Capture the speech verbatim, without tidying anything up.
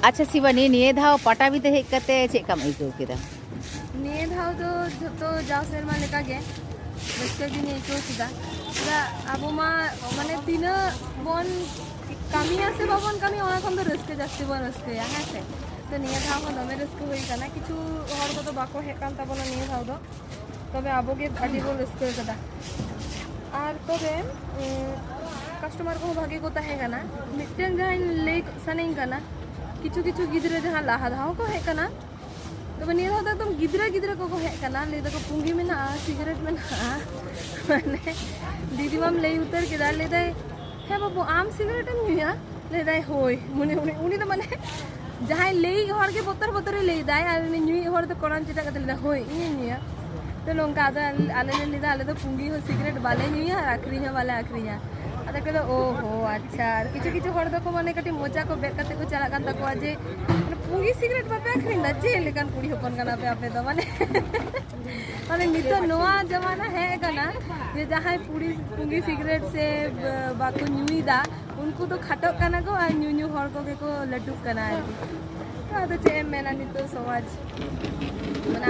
ᱟᱪᱪᱷᱟ ᱥᱤᱵᱟᱱᱤ, ᱱᱤᱭᱟᱹ ᱫᱷᱟᱣ ᱯᱟᱴᱟᱵᱤᱸᱫᱟᱹ ᱦᱮᱡ ᱠᱟᱛᱮ ᱪᱮᱫ ᱞᱮᱠᱟᱢ ᱟᱹᱭᱠᱟᱹᱣ ᱠᱮᱫᱟ? ᱱᱤᱭᱟᱹ ᱫᱷᱟᱣ ᱫᱚ ᱡᱷᱚᱛᱚ ᱡᱟᱣ ᱥᱮᱨᱢᱟ ᱞᱮᱠᱟᱜᱮ ᱨᱟᱹᱥᱠᱟᱹ ᱜᱤᱧ ᱟᱹᱭᱠᱟᱹᱣ ᱠᱮᱫᱟ᱾ ᱪᱮᱫᱟᱜ, ᱟᱵᱚ ᱢᱟ ᱢᱟᱱᱮ ᱛᱤᱱᱟᱹᱜ ᱵᱚᱱ ᱠᱟᱹᱢᱤᱭᱟ ᱥᱮ ᱵᱟᱵᱚᱱ ᱠᱟᱹᱢᱤᱭᱟ, ᱚᱱᱟ ᱠᱷᱚᱱ ᱫᱚ ᱨᱟᱹᱥᱠᱟᱹ ᱡᱟᱹᱥᱛᱤ ᱵᱚᱱ ᱨᱟᱹᱥᱠᱟᱹᱭᱟ, ᱦᱮᱸ ᱥᱮ? ᱛᱚ ᱱᱤᱭᱟᱹ ᱫᱷᱟᱣ ᱦᱚᱸ ᱫᱚᱢᱮ ᱨᱟᱹᱥᱠᱟᱹ ᱦᱩᱭ ᱠᱟᱱᱟ᱾ ᱠᱤᱪᱷᱩ ᱦᱚᱲ ᱠᱚᱫᱚ ᱵᱟᱠᱚ ᱦᱮᱡ ᱠᱟᱱ ᱛᱟᱵᱚᱱᱟ ᱱᱤᱭᱟᱹ ᱫᱷᱟᱣ ᱫᱚ, ᱛᱚᱵᱮ ᱟᱵᱚ ᱜᱮ ᱟᱹᱰᱤ ᱵᱚᱱ ᱨᱟᱹᱥᱠᱟᱹ ᱠᱟᱫᱟ᱾ ᱟᱨ ᱛᱚᱵᱮ ᱠᱟᱥᱴᱚᱢᱟᱨ ᱠᱚᱦᱚᱸ ᱵᱷᱟᱜᱮ ᱠᱚ ᱛᱟᱦᱮᱸ ᱠᱟᱱᱟ᱾ ᱢᱤᱫᱴᱮᱱ ᱡᱟᱦᱟᱸᱧ ᱞᱟᱹᱭ ᱥᱟᱱᱟᱧ ᱠᱟᱱᱟ, ᱠᱤᱪᱷᱩ ᱠᱤᱪᱷᱩ ᱜᱤᱫᱽᱨᱟᱹ ᱡᱟᱦᱟᱸ ᱞᱟᱦᱟ ᱫᱷᱟᱣ ᱦᱚᱸᱠᱚ ᱦᱮᱡ ᱠᱟᱱᱟ, ᱛᱚᱵᱮ ᱱᱤᱭᱟᱹ ᱫᱷᱟᱣ ᱫᱚ ᱮᱠᱫᱚᱢ ᱜᱤᱫᱽᱨᱟᱹ ᱜᱤᱫᱽᱨᱟᱹ ᱠᱚᱠᱚ ᱦᱮᱡ ᱠᱟᱱᱟ᱾ ᱞᱟᱹᱭ ᱫᱟᱠᱚ, "ᱯᱩᱸᱜᱤ ᱢᱮᱱᱟᱜᱼᱟ, ᱥᱤᱜᱟᱨᱮᱴ ᱢᱮᱱᱟᱜᱼᱟ?" ᱢᱟᱱᱮ ᱫᱤᱫᱤᱢᱟᱢ ᱞᱟᱹᱭ ᱩᱛᱟᱹᱨ ᱠᱮᱫᱟ, ᱞᱟᱹᱭ ᱫᱟᱭ, "ᱦᱮᱸ ᱵᱟᱹᱵᱩ, ᱟᱢ ᱥᱤᱜᱟᱨᱮᱴ ᱮᱢ ᱧᱩᱭᱟ?" ᱞᱟᱹᱭ ᱫᱟᱭ, "ᱦᱳᱭ᱾" ᱢᱟᱱᱮ ᱩᱱᱤ, ᱩᱱᱤ ᱫᱚ ᱢᱟᱱᱮ ᱡᱟᱦᱟᱸᱭ ᱞᱟᱹᱭᱤᱡ ᱦᱚᱲ ᱜᱮ ᱵᱚᱛᱚᱨ ᱵᱚᱛᱚᱨᱮ ᱞᱟᱹᱭ ᱫᱟᱭ, ᱟᱨ ᱩᱱᱤ ᱧᱩᱭᱤᱡ ᱦᱚᱲ ᱫᱚ ᱠᱚᱲᱟᱢ ᱪᱮᱴᱟᱜ ᱠᱟᱛᱮ ᱞᱟᱹᱭ ᱫᱟ, "ᱦᱳᱭ, ᱤᱧᱤᱧ ᱧᱩᱭᱟ᱾" ᱛᱚ ᱱᱚᱝᱠᱟ ᱟᱫᱚ ᱟᱞᱮ ᱞᱮ ᱞᱟᱹᱭ ᱫᱟ, "ᱟᱞᱮ ᱫᱚ ᱯᱩᱸᱜᱤ ᱦᱚᱸ ᱥᱤᱜᱟᱨᱮᱴ ᱵᱟᱞᱮ ᱧᱩᱭᱟ ᱟᱨ ᱟᱹᱠᱷᱨᱤᱧ ᱦᱚᱸ ᱵᱟᱞᱮ ᱟᱹᱠᱷᱨᱤᱧᱟ᱾" ᱟᱫᱚ ᱠᱚ ᱞᱟᱹᱭ ᱫᱟ, "ᱳ ᱦᱳ, ᱟᱪᱪᱷᱟ᱾" ᱟᱨ ᱠᱤᱪᱷᱩ ᱠᱤᱪᱷᱩ ᱦᱚᱲ ᱫᱚᱠᱚ ᱢᱟᱱᱮ ᱠᱟᱹᱴᱤᱡ ᱢᱚᱪᱟ ᱠᱚ ᱵᱮᱫ ᱠᱟᱛᱮ ᱠᱚ ᱪᱟᱞᱟᱜ ᱠᱟᱱ ᱛᱟᱠᱚᱣᱟ ᱡᱮ, "ᱯᱩᱸᱜᱤ ᱥᱤᱜᱟᱨᱮᱴ ᱵᱟᱯᱮ ᱟᱹᱠᱷᱨᱤᱧ ᱫᱟ? ᱪᱮᱫ ᱞᱮᱠᱟᱱ ᱠᱩᱲᱤ ᱦᱚᱯᱚᱱ ᱠᱟᱱᱟ ᱯᱮ ᱟᱯᱮ ᱫᱚ?" ᱢᱟᱱᱮ ᱢᱟᱱᱮ ᱱᱤᱛᱚᱜ ᱱᱚᱣᱟ ᱡᱟᱢᱟᱱᱟ ᱦᱮᱡ ᱟᱠᱟᱱᱟ ᱡᱮ ᱡᱟᱦᱟᱸᱭ ᱯᱩᱲᱤ, ᱯᱩᱸᱜᱤ ᱥᱤᱜᱟᱨᱮᱴ ᱥᱮ ᱵ-, ᱵᱟᱠᱚ ᱧᱩᱭᱮᱫᱟ, ᱩᱱᱠᱩ ᱫᱚ ᱠᱷᱟᱴᱚᱜ ᱠᱟᱱᱟ ᱠᱚ ᱟᱨ ᱧᱩ ᱧᱩ ᱦᱚᱲ ᱠᱚᱜᱮ ᱠᱚ ᱞᱟᱹᱴᱩᱜ ᱠᱟᱱᱟ ᱟᱨᱠᱤ᱾ ᱛᱚ ᱟᱫᱚ ᱪᱮᱫ ᱮᱢ ᱢᱮᱱᱟ, ᱱᱤᱛᱚᱜ ᱥᱚᱢᱟᱡᱽ ᱢᱟᱱᱮ